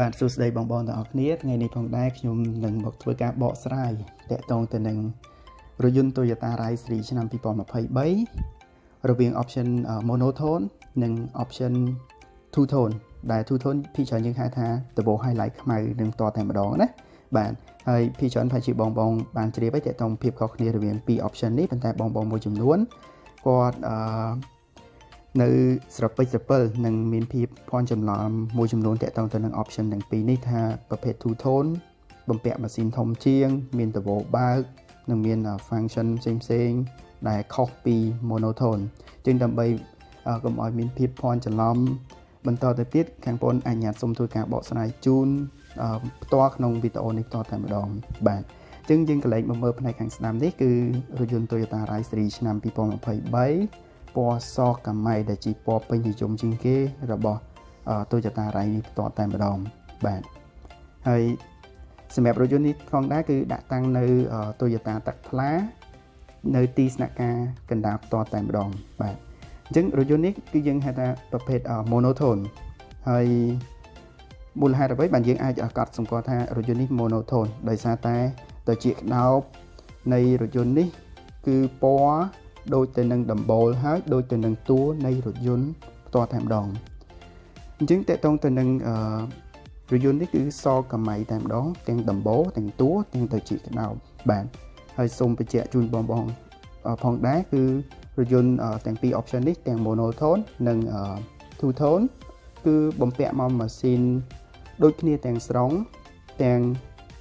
បាទសួស្តីបងប្អូនទាំងអស់គ្នាថ្ងៃនេះផងដែរខ្ញុំនឹងមកធ្វើការបកស្រាយតាក់ទងទៅនឹងរថយន្ត Toyota Raize Series ឆ្នាំ2023រវាង option monotone និង option two tone ដែល two tone ភាគច្រើនយើងហៅថាដំបូល highlight ខ្មៅនឹងតតែម្ដងណាបាទហើយភាគច្រើនប្រហែលជាបងបងបានជ្រាបហើយតាក់ទងភាពខុសគ្នារវាងពីរ option នេះប៉ុន្តែបងបងមួយចំនួនគាត់អឺនៅស្រពេចស្រពិលនិងមានភាពភ័ន្តច្រឡំមួយចំនួនតាក់ទងទៅនឹង option ទាំងពីរនេះថាប្រភេទ two tone បំពាក់ម៉ាស៊ីនធំជាង មានដបូបើកនិងមាន function ផ្សេងផ្សេងដែលខុសពី monotone ជាងដើម្បីកុំឲ្យមានភាពភ័ន្តច្រឡំបន្តទៅទៀតខាងបងអញ្ញាតសូមធ្វើការបកស្រាយជូនផ្ទាល់ក្នុងវីដេអូនេះផ្ទាល់តែម្ដងបាទអញ្ចឹងយើងកលែងមកមើលផ្នែកខាងស្ដាំនេះគឺរថយន្ត Toyota Raize Series ឆ្នាំ2023ពណ៌សកាម៉ៃដែលជាពណ៌ពេញនិយមជាងគេរបស់ Toyota Raize នេះផ្ទាល់តែម្ដងបាទហើយសម្រាប់រថយន្តនេះផងដែរគឺដាក់តាំងនៅ Toyota ទឹកថ្លានៅទីស្នាក់ការកណ្ដាលផ្ទាល់តែម្ដងបាទអញ្ចឹងរថយន្តនេះគឺយើងហៅថាប្រភេទ monotone ហើយមូលហេតុអ្វីបានយើងអាចកត់សម្គាល់ថារថយន្តនេះ monotone ដោយសារតែទៅជាក្តោបនៃរថយន្តនេះគឺពណ៌ដូចទៅនឹងដំបូលហើយដូចទៅនឹងតួនៃរថយន្តផ្ទាល់តែម្ដងអញ្ចឹងតកតងទៅនឹងអឺរថយន្តនេះគឺសកាម៉ៃតែម្ដងទាំងដំបូលទាំងតួទាំងទៅជាក្តោបបាទហើយសូមបញ្ជាក់ជូនបងបងផងដែរគឺរថយន្តទាំងពីរ option នេះទាំង monotone និង two tone គឺបំពាក់មកម៉ាស៊ីនដូចគ្នាទាំងស្រុងទាំង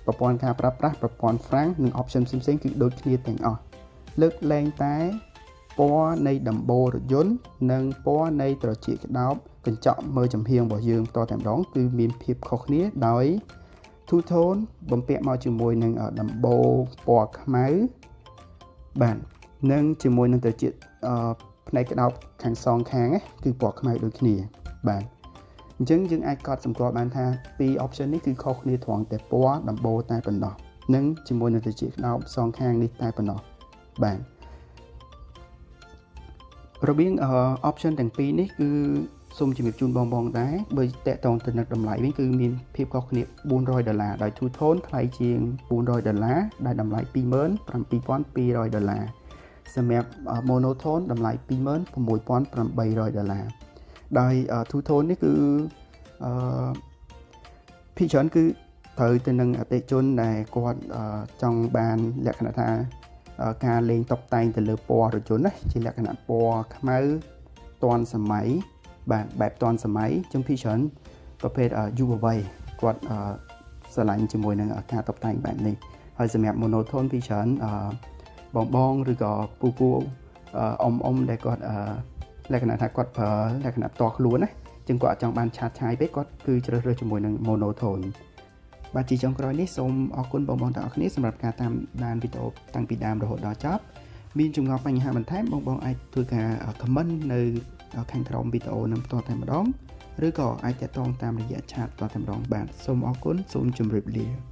ប្រព័ន្ធការប្រើប្រាស់ប្រព័ន្ធហ្វ្រាំងនិង option ផ្សេងៗគឺដូចគ្នាទាំងអស់លើកលែងតែពណ៌នៃដំបូលរថយន្តនិងពណ៌នៃត្រចៀកក្តោបកញ្ចក់មើលចំហៀងរបស់យើងផ្ទាល់តែម្ដងគឺមានភាពខុសគ្នាដោយ two tone បំពាក់មកជាមួយនឹងដំបូលពណ៌ខ្មៅបាទនិងជាមួយនឹងត្រចៀកផ្នែកក្តោបខាងសងខាងគឺពណ៌ខ្មៅដូចគ្នាបាទអញ្ចឹងយើងអាចកត់សម្គាល់បានថាពីរ option នេះគឺខុសគ្នាត្រង់តែពណ៌ដំបូលតែប៉ុណ្ណោះនិងជាមួយនឹងត្រចៀកក្តោបសងខាងនេះតែប៉ុណ្ណោះបាទរវាង option ទាំងពីរនេះគឺសូមជំរាបជូនបងបងដែរបើតាក់ទងទៅនឹងតម្លៃវិញគឺមានភាពខុសគ្នា400ដុល្លារដោយ two tone ថ្លៃជាង400ដុល្លារដែលតម្លៃ27200ដុល្លារសម្រាប់ monotone តម្លៃ26800ដុល្លារដោយ two tone នេះគឺអឺភាគច្រើនគឺត្រូវទៅនឹងអតិជនដែលគាត់ចង់បានលក្ខណៈថាការលេងតុបតែងទៅលើពណ៌រថយន្តណាជាលក្ខណៈពណ៌ខ្មៅទាន់សម័យបាទបែបទាន់សម័យចឹងភាគច្រើនប្រភេទយុវវ័យគាត់ស្រឡាញ់ជាមួយនឹងការតុបតែងបែបនេះហើយសម្រាប់ monotone ភាគច្រើនបងបងឬក៏ពូពូអ៊ំអ៊ំដែលគាត់លក្ខណៈថាគាត់ប្រើលក្ខណៈផ្ទាល់ខ្លួនណាចឹងគាត់អត់ចង់បានឆាតឆាយពេកគាត់គឺជ្រើសរើសជាមួយនឹង monotone បាទជាចុងក្រោយនេះសូមអរគុណបងប្អូនទាំងអស់គ្នាសម្រាប់ការតាមដានវីដេអូតាំងពីដើមរហូតដល់ចប់មានចម្ងល់បញ្ហាបន្ថែមបងបងអាចធ្វើការ comment នៅខាងក្រោមវីដេអូនឹងផ្ទាល់តែម្ដងឬក៏អាចតាក់ទងតាមរយៈchat ផ្ទាល់តែម្ដងបាទសូមអរគុណសូមជម្រាបលា។